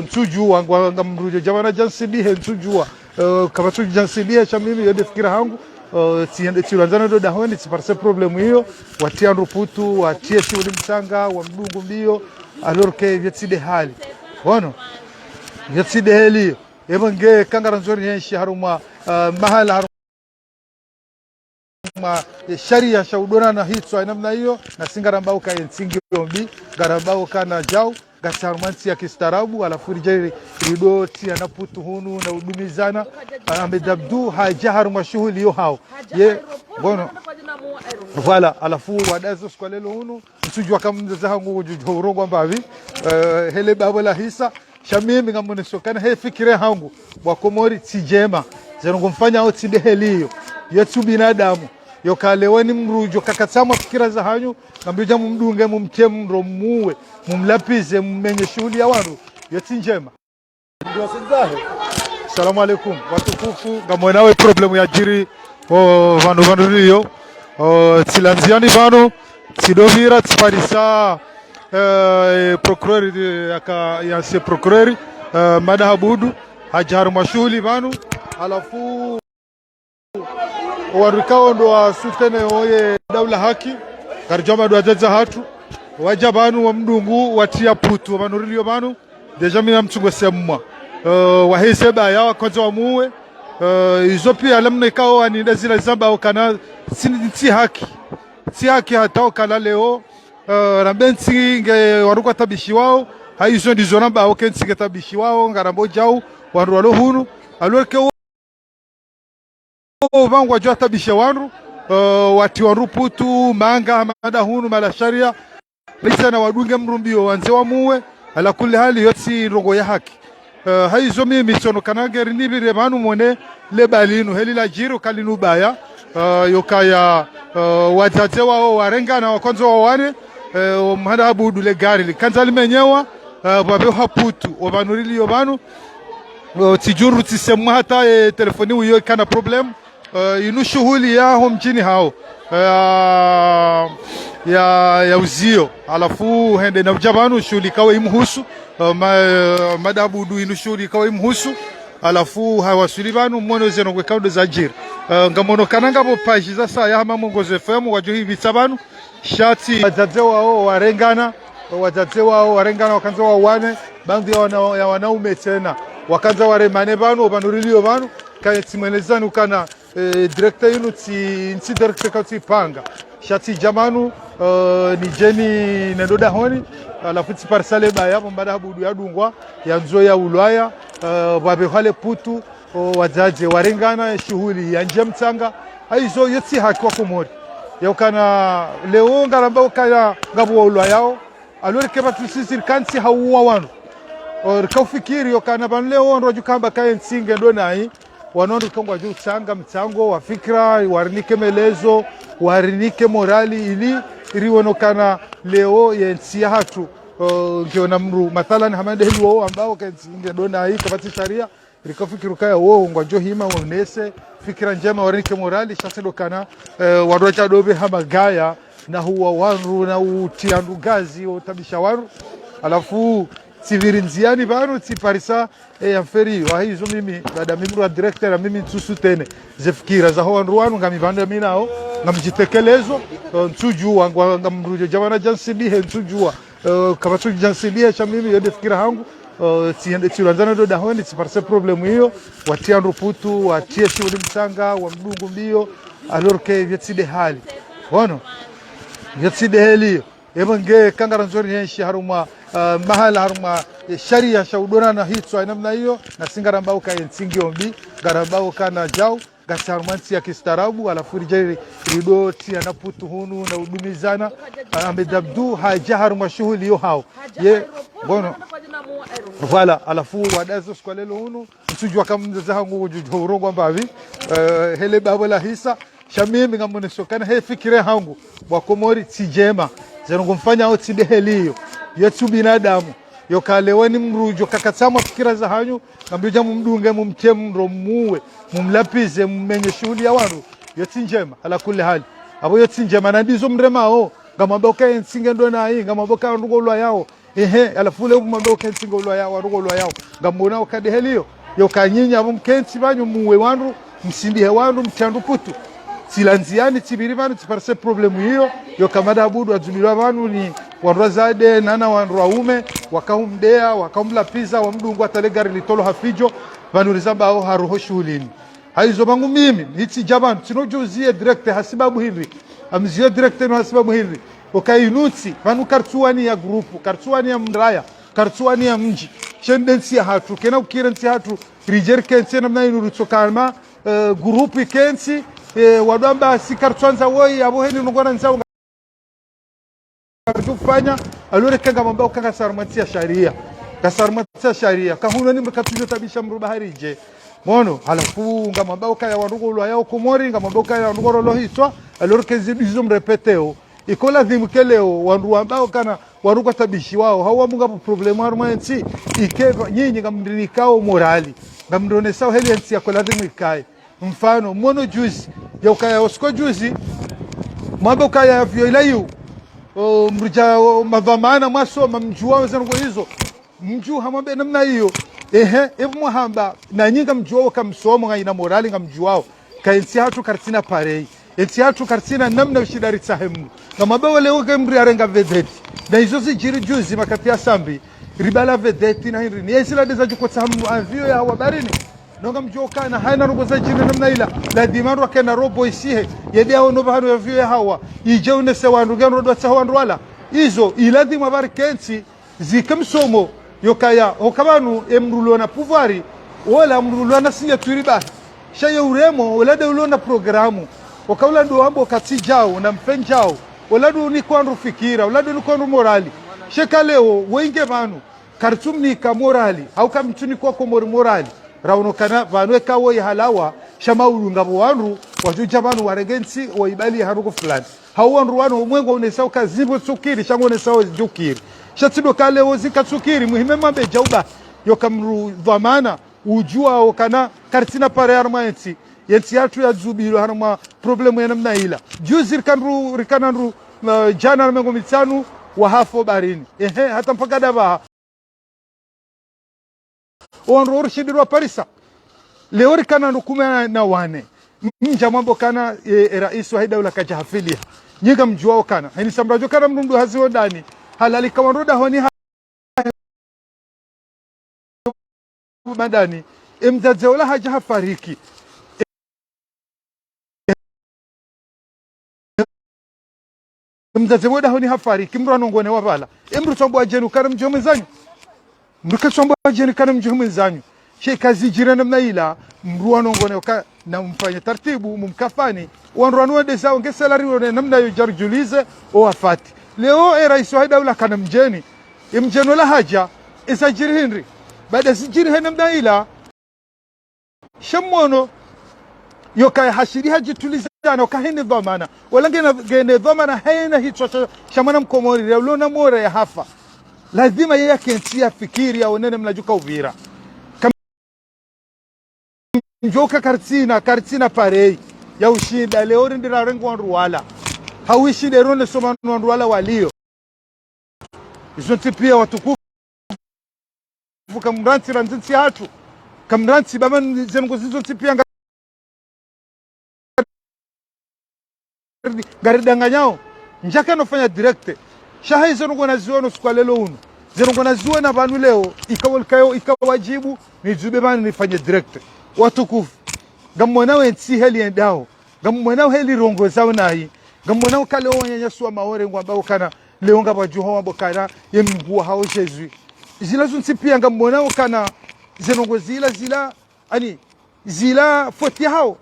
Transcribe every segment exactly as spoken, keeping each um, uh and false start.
Ntsudjuwa, ngwa, ngamrudjo djamana djansibihe, ntsudjuwa. Eh, kapvatsu djansibihe, sha mimi, yo nde fikira hangu. Eh, tsihende, tsilandzana ndo dahoni, tsiparise problème iyo. Watriya ndru putu, watriya shiwuli mtsanga, wamdungu mbiyo. Alors que vyo tsi nde hali. Wono? Vyo tsi nde hali iyo. Eba nge kangarandzo rienshi harumwa, eh, mahala harumwa ma, eh, sharia sha udorana hitswa namna iyo, na si ngarambao ka ye ntsi ngiyo mbi, ngarambao ka na djau, ngasi harumwa ntsi ya kistaarabu, halafu ridja ri-, rido triya na putu hunu na udumizana, ah, Ahmed Abdou, hadja harumwa shuhuli yo hao. Ye, ngono. Voilà, halafu wadazo siku wa leo hunu, ntsudjuwa kamwe mdzadze hangu udjo urongoa mbapvi, eh, hele babo lahisa, sha mimi ngamonesao ukana he fikira hangu, wa Komori tsi ndjema. Zeno ngomfanyao tsi nde hali iyo. Yo tsi ubinadamu. Yo kalewa ni mrudjo kakatsamwa fikira zahanyu, ngamdjo dja mumdunge, mumtriye mro, mumuwe, mumlapvize, mumenye shuhuli ya wandru. Yo tsi ndjema. Salamu alaikum. Watukufu, ngamwonao ye problème yadjiri, o, pvanu, pvanu riliyo. O, tsilandziyani pvanu, tsidopvira, tsiparisa, eh, procureur, eh, yaka, ya ancien procureur, eh, Mada Abdou, hadja harumwa shuhuli pvanu, halafu wandru ikao ndo wa soutenir oye daula haki, ngaridjo wamba ndo wadzadze hatru, wadja pvanu wamdungu, watriya putu, pvanu riliyo pvanu, déjà mina mtsungo semwa. Eh, waheze baya, wakandza wamuwe. Eh, izo piya lamna ikao wani nda zila zamba ukana tsi, tsi haki. Tsi haki hata ukana leo, eh, rambe ntsi nge wandru kwatabishiwao, ha izo ndizo ramba uke ntsi nge tabishiwao, ngarambao djau, wandru walo hunu, alors que o pvangu wadjo watabishe wandru, eh, watriye wandru putu, manga, hamada hunu, mala sharia. Lisa na wadunge mdru mbiyo wandze wamuwe, ala kulli hali yo tsi ndrongoo ya haki. Eh, ha izo mimi tsiono ukana nge rinipvire pvanu mwone le baya linu, heli ladjiri uka linu baya, eh, yo kaya, eh, wadzadze wao warengana wakandza wawane, eh, o Mada Abdou le gari likandza limenyewa, eh, pvapvehwa putu, o pvanu riliyo pvanu, eh, tsidjuru tsisemwa hata, eh, telefoni uyo ikana problème. Eh, inu shuhuli ya ho mdjini hao, eh, ya, ya uziyo. Halafu hende na udja pvanu shuhuli ikao imhusu, eh, ma, eh, Mada Abdou inu shuhuli ikao imhusu. Halafu hawaswili pvanu, mwono zeno ngwe ikao ndo zadjiri. Eh, ngamono ukana ngapvo page za saya hama Mwongozo F M, wadjo hipvitsa pvanu. Sha tsi wadzadze wao warengana, wadzadze wao warengana wakandza wawane, baadhwi ya wana, ya wanaume tsena. Wakandza waremane pvanu, o pvanu riliyo pvanu, kaye tsimwelezani ukana, eh, direct inu tsi, ntsi direct ka tsi panga. Sha tsidja pvanu, eh, nidjeni nendo dahoni, halafu tsiparisa le baya, pvo Mada Abdou yadungwa, yandzo yaulwaya, eh, pvapvehwa le putu, o wadzadze warengana shuhuli ya ndjiya mtsanga, ha izo yo tsi haki wa Komori. Ya ukana leo ngaramba ukaya ngapvo waulwayao, alors que pvatsu sisi rikantsi hauwa wanu. O, rikaufikiri yo ukana pvanu leo ndro wadjo kamba kaye ntsi nge ndo nayi, wanu ndro kangwadjo utsanga mtsango wa fikira, warinike melezo, warinike morali ili riwone ukana leo ye ntsi ya hatru, o, ngiyo na mdru, mathalan, hama nde heli wao ambao kaye ntsi nge ndo nayi, kapvatsi sharia, rikafikiri ukaya wo ngwadjo hima wonese fikira ndjema, warinike morali, sha tsi ndo ukana, eh, wandru wadja dopveha magaya, na huwa wandru, na utriya ndru gazi, utabisha wandru. Halafu, tsipviri ndziyani pvanu, tsiparisa, eh, ya mferi, wa hizo mimi, baada mimi wa directeur, mimi ntsu soutenir ze fikira zaho wandru wanu, ngami pvanu mi nao, ngamdjitekelezo, eh, ntsudjuwa, ngwa, ngamrudjo djamana djansibihe, ntsudjuwa. Eh, kapvatsu djansibihe sha mimi, yo nde fikira hangu, eh, tsihende, tsilandzana ndo dahoni, tsiparise problème iyo, watriya ndru putu, watriya shiwuli mtsanga, wamdungu mbiyo, alors que vyo tsi nde hali. Wono? Vyo tsi nde hali iyo. Eba nge kangarandzo rienshi harumwa, eh, mahala harumwa, eh, sharia sha udorana hitswa namna iyo, na si ngarambao ka ye ntsi ngiyo mbi, ngarambao ka na djau, ngasi harumwa ntsi ya kistaarabu, halafu ridja ri-, rido triya na putu hunu na udumizana. Ah, Ahmed Abdou hadja harumwa shuhuli yo hao. Ye, ngono. Voilà, halafu wadazo siku wa leo hunu, ntsudjuwa kamwe mdzadze hangu udjo urongoa mbapvi, eh, hele babo lahisa, sha mimi ngamonesao ukana he fikira hangu, wa Komori tsi ndjema. Zeno ngomfanyao tsi nde hali iyo. Yo tsi ubinadamu. Yo kalewa ni mrudjo kakatsamwa fikira zahanyu, ngamdjo dja mumdunge, mumtriye mro, mumuwe, mumlapvize, mumenye shuhuli ya wandru. Yo tsi ndjema, ala kulli hali. Apvo yo tsi ndjema, na ndizo mremao, ngamwambao ka ye ntsi nge ndo nayi, ngamwambao ka wandru ngwaulwayao. Ehe, halafu leo mwambe ukentsi ngolwa yao, wandru ngolwa yao. Ngamwona uka de heli iyo. Yoka nyinyi apvo mkentsi pvanu muwe wandru, msindihe wandru, mtrandu putu. Tsilandziani, tsipviri pvanu, tsiparise problème iyo. Yoka Mada Abudu adzubilwa pvanu ni wandru wadzadze, nana wandru waume, wakahumdeya, wakahumlapviza, wamdungu hata le gari litolwa ha fijo, pvanu rizambao haroho shuhulini. Hayizo pvangu mimi, nitsidja pvanu, tsino djuziye direct hasibabu hindri. Amziyo direct no hasibabu hindri. Oka inu ntsi, pvanu karitsuwaniya groupe, karitsuwaniya mraya, karitsuwaniya mdji. Sha nde ntsi yahatru, kena ukire ntsi yahatru, ridje rikentsi namna inu ritsoka hama, eh, groupe ikentsi, eh, wandru wamba si karitsuwandza woyi, apvo heni nongwana ndzao ngaridjo ufanya, alors eka ngamwambao uka ngasi harumwa ntsi ya sharia. Ngasi harumwa ntsi ya sharia. Kahunoni mdru katsudjo tabisha mdru bahari dje. Mwono, halafu ngamwambao ukaya wandru ngolwa yao Komori, ngamwambao ukaya wandru ngolwa hiswa, alors eka zi ndizo mrepeteo. Iko lazimu ke leo, wandru wambao ukana, wandru kwatabishiwao, hau wambu ngapvo problème harumwa entsi, ike pva-, nyinyi ngamrinikao morali, ngamrionesao heli entsi yako lazimu ikaye. Mfano, mwono juzi, yaukaya usiku juzi, mwambe ukaya vyo ila yu, o, mrudja, o, madhwamana mwasoma, mdjuwa weze ndrongo izo, mdjuha mwambe namna iyo. Ehe, epvo mwahamba, na nyi ngamdjuwao uka msomo ngayina morali ngamdjuwao. Ka entsi yahatru karitsina pareil. Entsi yahatru karitsina namna ushinda ritsahe mdru. Ngamwambe wale uke mdru yarenga vedeti. Na izo zidjiri juzi makati ya Sambi. Ribala vedeti na hindri. Ni entsi la deza djuko tsaha mdru avion yahawa baharini. No ngamdjuwa ukana hayina ndrongo zadjiri namna ila. Lazima mdru akena robo isihe. Yende yaono pvahanu avion yahawa. Idje unese wandru, ngeno ndo tsaha wandru wala. Izo, ilazimu apvo rikentsi. Zike msomo, yokaya, hoka pvanu, emdru ulona pouvoir, ola mdru ulona signature bahi. Sha ye uremo, ola de ulona programme. Oka ola ndo wambo katsidjao, na mfendjao. Ola ndo unika wandru fikira, ola ndo unika wandru morali. Sheka leo, wenge pvanu, karitsumnika morali, hauka mtsunika Komori morali. Raono ukana, pvanu eka woyi halawa, sha maulu ngapvo wandru, wadjudja pvanu warenge ntsi, wayibali haruko fulani. Hau wandru wanu, omwe ngwaonesao uka zipvo tsukiri, sha ngwaonesao zidjukiri. Sha tsi ndo ka leo zika tsukiri, muhime mwambe djauba, yoka mdru dhwamana, udjuwao ukana, karitsina pareil harumwa entsi, yentsi yahatru yadzubilwa harumwa problème ya namna ila. Juzi rikandru, rikana ndru, eh, djana na mengo mitsanu, wahafa baharini. Ehe, hata mpaka dapvaha. Owandru worishindirwa parisa. Leo rikana ndru kume na wane. Mdja mwambe ukana, e, e, raisi wahe daula kadja hafiliha. Nyi ngamdjuwao ukana. Heni samradjo ukana mdru ndo hazi hondani. Halalika wandru dahoni ha-, madani. Emdzadze ola hadja hafariki. Mdzadze wo dahoni hafariki, mdru anongone wa pvala. Emdru tsambwa djeni ukana mdjuhe mwendzanyu. Mdru katsambwa djeni ukana mdjuhe mwendzanyu. She kazidjiri namna ila, mdru anongone uka na mfanye tartibu, mumkafani. Wandru wanu wende zao nge salari wone namna yo djari djulize, o wafati. Leo e raisi wahe daula kana mdjeni. Emdjeni ola hadja, ezadjiri hindri. Baada zidjiri he namna ila, sha mwono, yokaya hashiri hadjitulizana, oka hene dhwamana. Wala ngena, ngene dhwamana hayina hitswa sha, sha mwana mkomori, ya ulona morali yahafa. Lazima yeye yakentsi yafikiri, yaone namna djuka upvira. Kam-, ndjoka karitsina, karitsina pareil. Ya ushinda, leo rindri rarenge wandru wala. Hau ishinde rone soma wandru wala walio. Izo ntsi pia watukufu. Kamrantsi randzi ntsi yahatru. Kamrantsi baba ni zendrongo zizo ntsi pia nga-, ngaridanganyao. Ndjaka nofanya direct. Sha hayizo ndrongo naziwono siku wa leo unu. Zendrongo naziwona pvanu leo. Ika wa-, ika yo, ika wadjibu. Nidzube pvanu nifanye direct. Watukufu. Ngamwonao entsi heli yendao. Ngamwonao heli rongozao nayi. Ngamwonao uka leo wananyasi wa Maore ngwambao ukana leo ngapvadjuha wambe ukana ye Mngu wahao Jésus. Zila zontsi pia ngamwonao ukana zendrongo zila, zila, ani, zila faute yahao.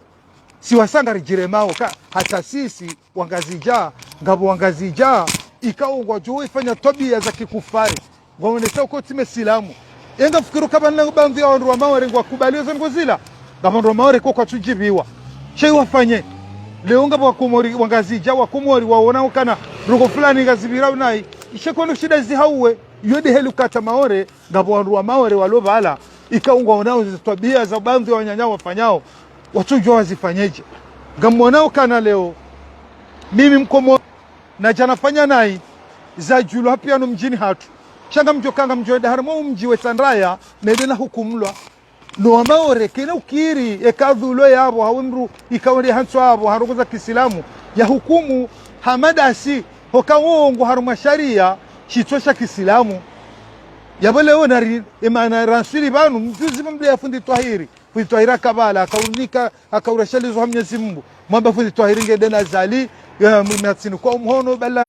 Si wasa ngaridjiremao ka, hata sisi, wangazidja, ngapvo wangazidja, ikao ngwadjo ifanya twabia za kikufari. Ngwaonesa uka tsi mesilamu. Enga fikiri uka pvanu baadhwi ya wandru wa Maore ngwakubaliyo zendrongo zila. Ngapvo wandru wa Maore ko kwatsudjibiwa. Sha iwafanye. Leo ngapvo wakomori wangazidja, wakomori waona ukana ndrongo fulani ngazipvirao nayi. Ishe kono shinda zihauwe. Iyo de heli uka hata Maore, ngapvo wandru wa Maore walo pvala. Ika ngwaonao ze twabia za baadhwi ya wananya wafanyao. Watsudjuwa wazifanyedje. Ngamwonao ukana leo. Mimi mkomori. Nadja nafanya nayi, zadjulwa pia no mdjini hatru. Sha ngamdjo ka ngamdjo enda harumwa omdji we Sandraya, nende na hukumulwa. No wa Maore, kena ukiri, eka dhulwa yapvo, hawu mdru, ikao ri hantswa yapvo, ha ndrongoo za kiislamu, ya hukumu, ha madasi, hoka wo ngo harumwa sharia, shitswa sha kiislamu. Yapvo leo nari, emana ranswili pvanu, mdjuzi mdru ya fundi Twahiri. Fundi Twahiri akapvala, akaunika, akaurashalizo ha Mwenyezi Mungu. Mwamba fundi Twahiri ngende na Azali, ya, mwatsini kwa omhono, bala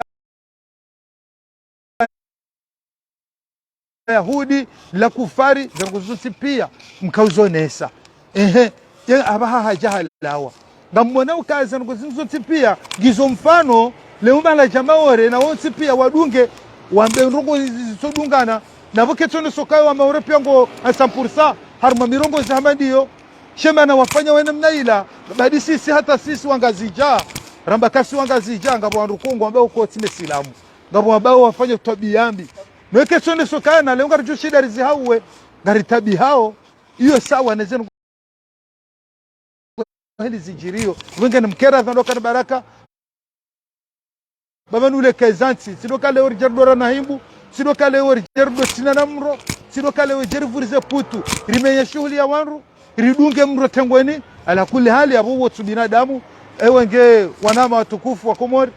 Yahudi, la kufari, ze ndrongoo zontsi pia, mkauzonesa. Ehe, ye apvaha hadja halawa. Ngamwona uka ze ndrongoo zinu zontsi pia, ngizo mfano, leo mbala dja Maore, na wontsi pia wadunge, wambe ndrongoo zitsodungana, na pvo ketsoneso kayo wa Maore pia ngo à cent pour cent, harumwa mirongozi hama ndiyo, she mana wafanya wena mna ila, badi sisi hata sisi Wangazidja, ramba kasi Wangazidja, ngapvo wandru Kongo, wamba uko tsi mesilamu. Ngapvo wamba wafanya twabia mbi. No ketsoneso kana, leo ngaridjo shinda rizihauwe, ngaritabihao, iyo sawa, neze ndrongoo heli zidjiriyo. Wenge ni mkera, zandro kana baraka. Baba nule kezantsi, tsi ndo ka leo ridje ridorana himbu, tsi ndo ka leo ridje ridotsina na mdru, tsi ndo ka leo ridje rivurize putu, rimenye shuhuli ya wandru, ridunge mdru tengweni, ala kulli hali yapvo wotsu binadamu, ewe nge wanama watukufu wa Komori,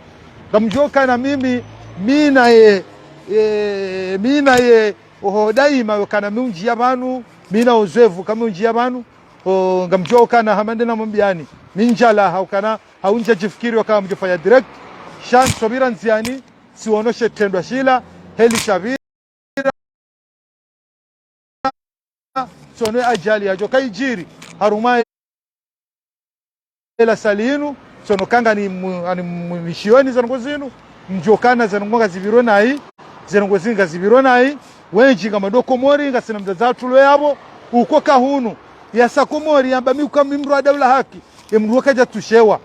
ngamdjo ka na mimi, mi naye, e, mi naye, oho daima, yo kana mi undjia pvanu, mi na uzoevu ka mi undjia pvanu, o, ngamdjo ka na hama nde na mwambiani, mi ndjala, hau kana, hau ndja djifikiri waka mdjo fanya direct, sha ntsopvira ndziani, tsiono she trendwa shila, heli shavira, tsiono ajali yadjo ka idjiri, harumwa ela sali inu, tsiono ka ngani mu-, ani mu-, mishioni ze ndrongoo zinu, mdjo kana ze ndrongoo ngazipviro nayi, ze ndrongoo zinu ngazipviro nayi, wendji ngamwendo Komori, ngasina mdzadze hatru lo yapvo, uko kahunu, yasa Komori, yamba mi uka mi mdru wa daula haki, ye mdru wakadja tushewa.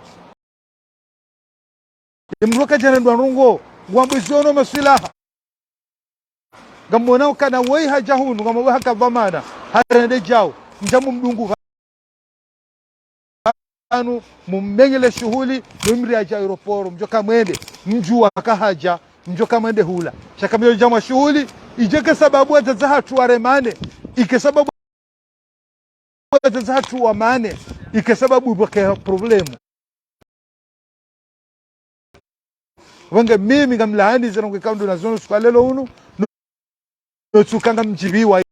Ye mdru wakadja rendwa ndrongoo, ngwambo ziono maswilaha. Ngamwona ukana woyi hadja hunu, ngamwona haka dhwamana, harende djau, ndja mumdungu pvanu, mumenyele shuhuli, mumri hadja aeroporo, mdjo ka mwende, mdjuwa ka hadja, mdjo ka mwende hula. Sha ka mdjo dja mwa shuhuli, idje ke sababu wadzadze hatru waremane, ike sababu wadzadze hatru wamane, ike sababu ipvoke problemu. Wenge mimi ngamlaani ze ndrongoo ikao ndo naziono usiku wa leo unu, no, no tsuka ngamdjipviwa.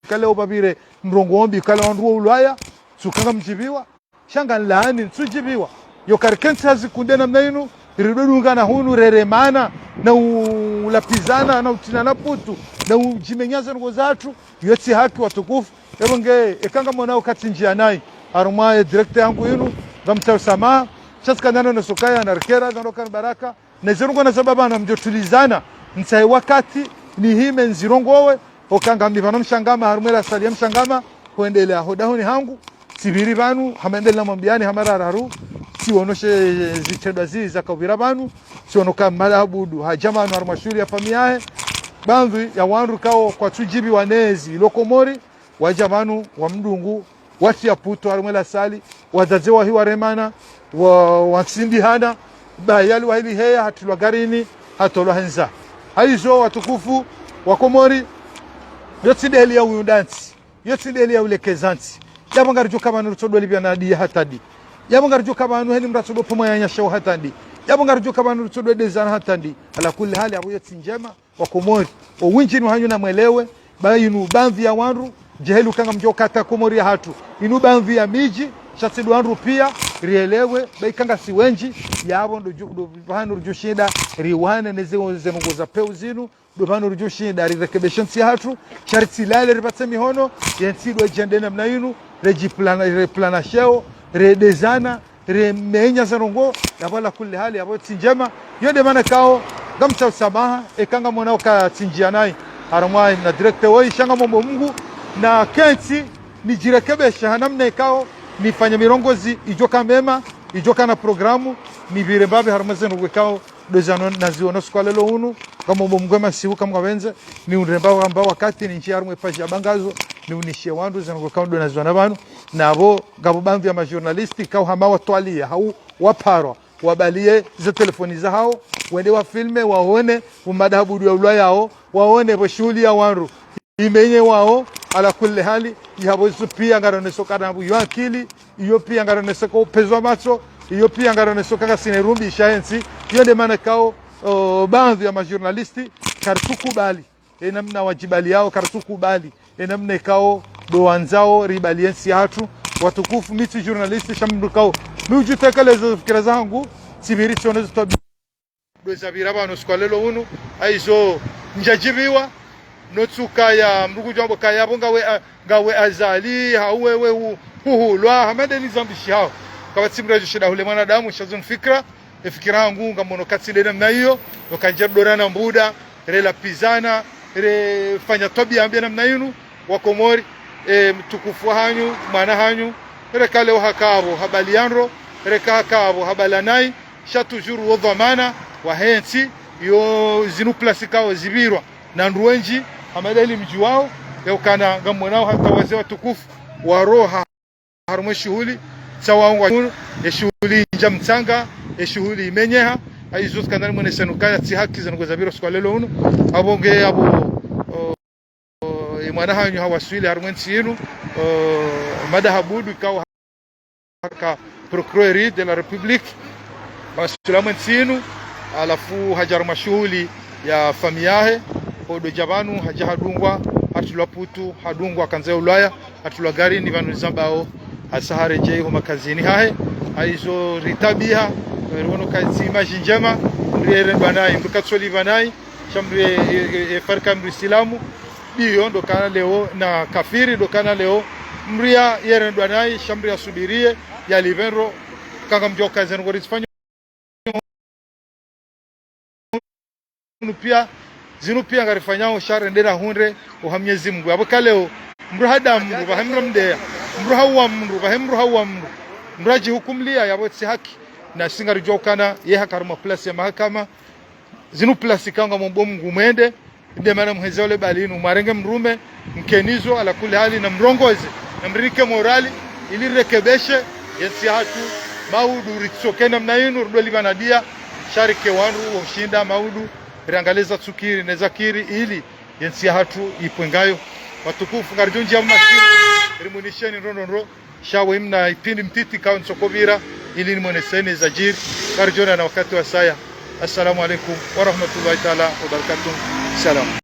Ka leo pvapvire ndrongoo mbi, ka leo wandru wa ulwaya, tsuka ngamdjipviwa. Sha ngamlaani, ntsudjipviwa. Yo ka rikentsi hazi kunde namna inu, ridodungana hunu, reremana, na u-, ulapvizana, na utsinana putu, na udjimenya ze ndrongoo zatru, yo tsi haki watukufu. Epvo nge, eka ngamwona uka tsindjia nayi, harumwa ye direct yangu inu, ngamtsaho usamaha, sha tsi ka nano na sokaya, na rikera, na roka na baraka, na ze ndrongoo na za baba na mdjo tulizana, ntsahe wakati, nihime nzirongowe, oka ngami pvanu Mshangama, harumwa ela sali ya Mshangama, hwendelea ho dahoni hangu, tsipviri pvanu, hama nde namwambiani hama raru, tsiono she zitrendwa zi zakaupvira pvanu, tsiono ka Mala Abudu, hadja pvanu harumwa shuhuli ya famiyi yahe, pvandru ya wandru kao kwatsudjipviwa nezi, ilo Komori, wadja pvanu, wamdungu, watria putu harumwa ela sali, wadzadze wahe waremana, wa, watsindihana, ba yali wahili heya, hatrilwa garini, hatolwa hendza. Hayizo watukufu wa Komori, yo tsi nde heli ya uyundantsi, yo tsi nde heli ya ulekezantsi. Yapvo ngaridjo ka pvanu rutsodo lipviana diya hata ndi. Yapvo ngaridjo ka pvanu heni mdru atsodo pvomwa yanyashewo hata ndi. Yapvo ngaridjo ka pvanu rutsodo dezana hata ndi. Ala kulli hali yapvo yo tsi ndjema. Wa Komori, owindji ni wahanyu namwelewe, ba inu pvandru ya wandru, djeheli uka ngamdjo kata Komori ya hatru. Inu pvandru ya midji, sha tsi ndo wandru pia, rielewe, ba ika ngasi wendji, yapvo ndo dju-, ndo pvahanu ridjo shinda, riwane neze, ze ndrongoo za pewu zinu, ndo pvahanu ridjo shinda, rirekebeshe ntsi ya hatru, sha ritsilale ripvatse mihono, ye ntsi ndo idjende namna inu, redjiplana, replana sheo, redezana, remenya ze ndrongoo, yapvo ala kulli hali, yapvo tsi ndjema. Yo nde mana kao, ngamtsaho usamaha, eka ngamwona uka tsindjia nayi. Harumwa na direct woyi, sha ngamomba Mungu, nakentsi, nidjirekebeshe ha namna ikao, nifanye mirongozi, idjo ka mema, idjo ka na programu, nipvire mbapvi harumwa ze ndrongoo ikao, ndo zano naziono usiku wa leo unu, ngamomba Mungu ema sihu kamwe ngapvendze, niundre mba wa-, mba wakati, nindjie harumwa ye page ya Bangazo, niunishie wandru, ze ndrongoo ikao ndo naziona pvanu, na pvo, ngapvo pvandru ya majournaliste, kao hama watwalia, hau waparwa, wabaliye ze telefoni zahao, wende wafilme, waone, umadahabudu ya ulwa yao, waone pvo shuhuli ya wandru imenye wao. Ala kulli hali, ihapvo izo pia ngaroneso kana pvo yo akili, iyo pia ngaroneso ka upezwa matso, iyo pia ngaroneso ka kasina irumbi isha entsi. Iyo nde mana kao, o, baadhwi ya majournaliste, karitsukubali. E namna wadjibaliyao, karitsukubali. E namna ikao, ndo wandzao, ribali entsi yahatru. Watukufu, mi tsi journaliste, sha mndru kao. Mi udjutekeleza fikira zangu, tsipviri tsionezo twabi ndo zapvira pvanu siku wa leo unu, haizo ndjadjipviwa, no tsuka ya mndru kudjwambo kaya pvo ngawe, a, ngawe Azali, hau wewe hu-, huhulwa, hama nde nizambishi hao. Kapvatsi mndru yadjo shinda hule mwanadamu, sha zo ni fikira, e fikira yangu, ngamono katsi nde namna iyo, no kandja dorana mbuda, relapvizana, refanya twabiya mbi namna inu, Wakomori, e, mtukufu hanyu, mwana hanyu, reka leo haka pvo habali ya ndro, reka haka pvo habali ya nayi, sha toujours wo dhwamana wahe ntsi, yo zinu place kao zipvirwa na ndru wendji, hama nde ili mdji wao, yeo kana ngamonao hata wazee watukufu, waroha harumwa e shuhuli, tsa waungwa unu, e shuhuli ndja mtsanga, e shuhuli imenyeha, haizo tsikandani mwenese nu kaya tsi haki zinu ngo zapvira siku wa leo unu, apvo nge apvo, o, o, e mwana hanyu hawaswili harumwa e ntsi inu, o, madahabudu ikao haka procureur de la République, hawaswili harumwa e ntsi inu, halafu hadja harumwa shuhuli ya famiyi yahe, ho ndo dja pvanu, hadja hadungwa, hatrilwa putu, hadungwa kandza ya ulwaya, hatrilwa garini pvanu zambao, hasa haredjei ho makazini hahe, haizo ritabiha, riwono katsi image ndjema, mndru yerendwa nayi, mndru katsolipva nayi, sha mndru ye, ye, ye, ye farika mndru Isilamu, ndiyo ndo kana leo na kafiri, ndo kana leo, mndru ya, yerendwa nayi, sha mndru yasubiriye, yalipve ndro, kanga mdjo kaze ndro rizifanya unu pia, zinu pia ngarifanyao sha rendera hundre oha Mwenyezi Mungu. Apvo ka leo, mndru hada mndru, pvahe mndru mdeya. Mndru hauwa mndru, pvahe mndru hauwa mndru. Mndru hadjihukumliya yapvo tsi haki. Na si ngaridjuwa ukana, ye haka harumwa place ya mahakama. Zinu place ikao ngamombo Mungu mwende. Nde mana muheza ule bali inu, mwarenge mrume, mkenizo, ala kulli hali, na mrongoze, na mrinike morali, ili rirekebeshe, ye ntsi yahatru, maudu ritsoke namna inu, rudolipvana diya, sha rike wandru, woshinda, maudu, riangaliye za tsukiri, ne zakiri, ili, ye ntsi yahatru, ipvwe ngayo. Watukufu, ngaridjo ndjiya mmasini, rimunisheni ndro ndro ndro, sha we mna ipindi mtiti kao ntsoko pvira, ili nimweneseni zadjiri, ngaridjo onana wakati wasaya. Assalamu alaikum wa rahmatullahi taala wa barakatuh. Salam.